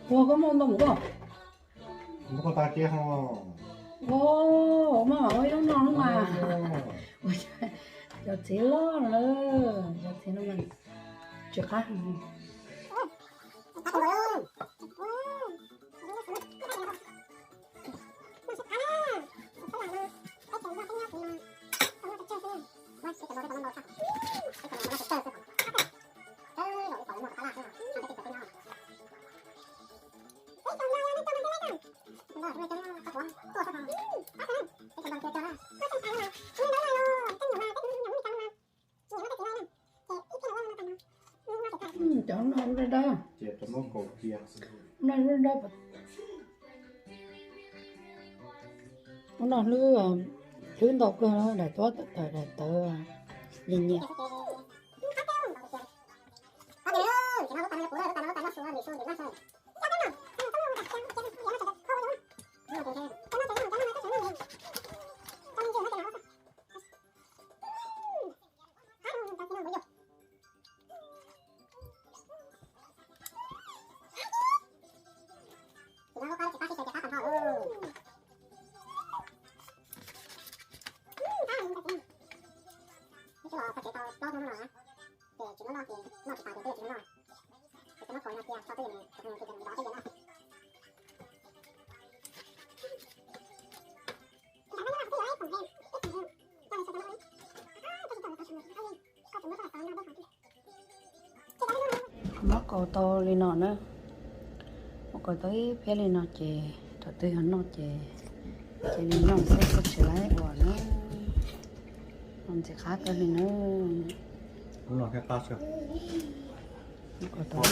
Ua koj muaj ntau mus koj. Ua, maj mam ua ib lub no mas. Cov txiv loj na, cov txiv no mas tsis qab. Cov no dawb dawb. No dawb dawb. Ub, no hlwb, hlwb ntau kawg, daim tuab tawm daim tawv nyias nyias. Muab kaus tau li no na, muab kaus tau ib phiab li no ces thaum twg yog noj ces cia li noj xwb, koj tsis laib ua na. Ntxim qab kawg li na. Muab kaus tau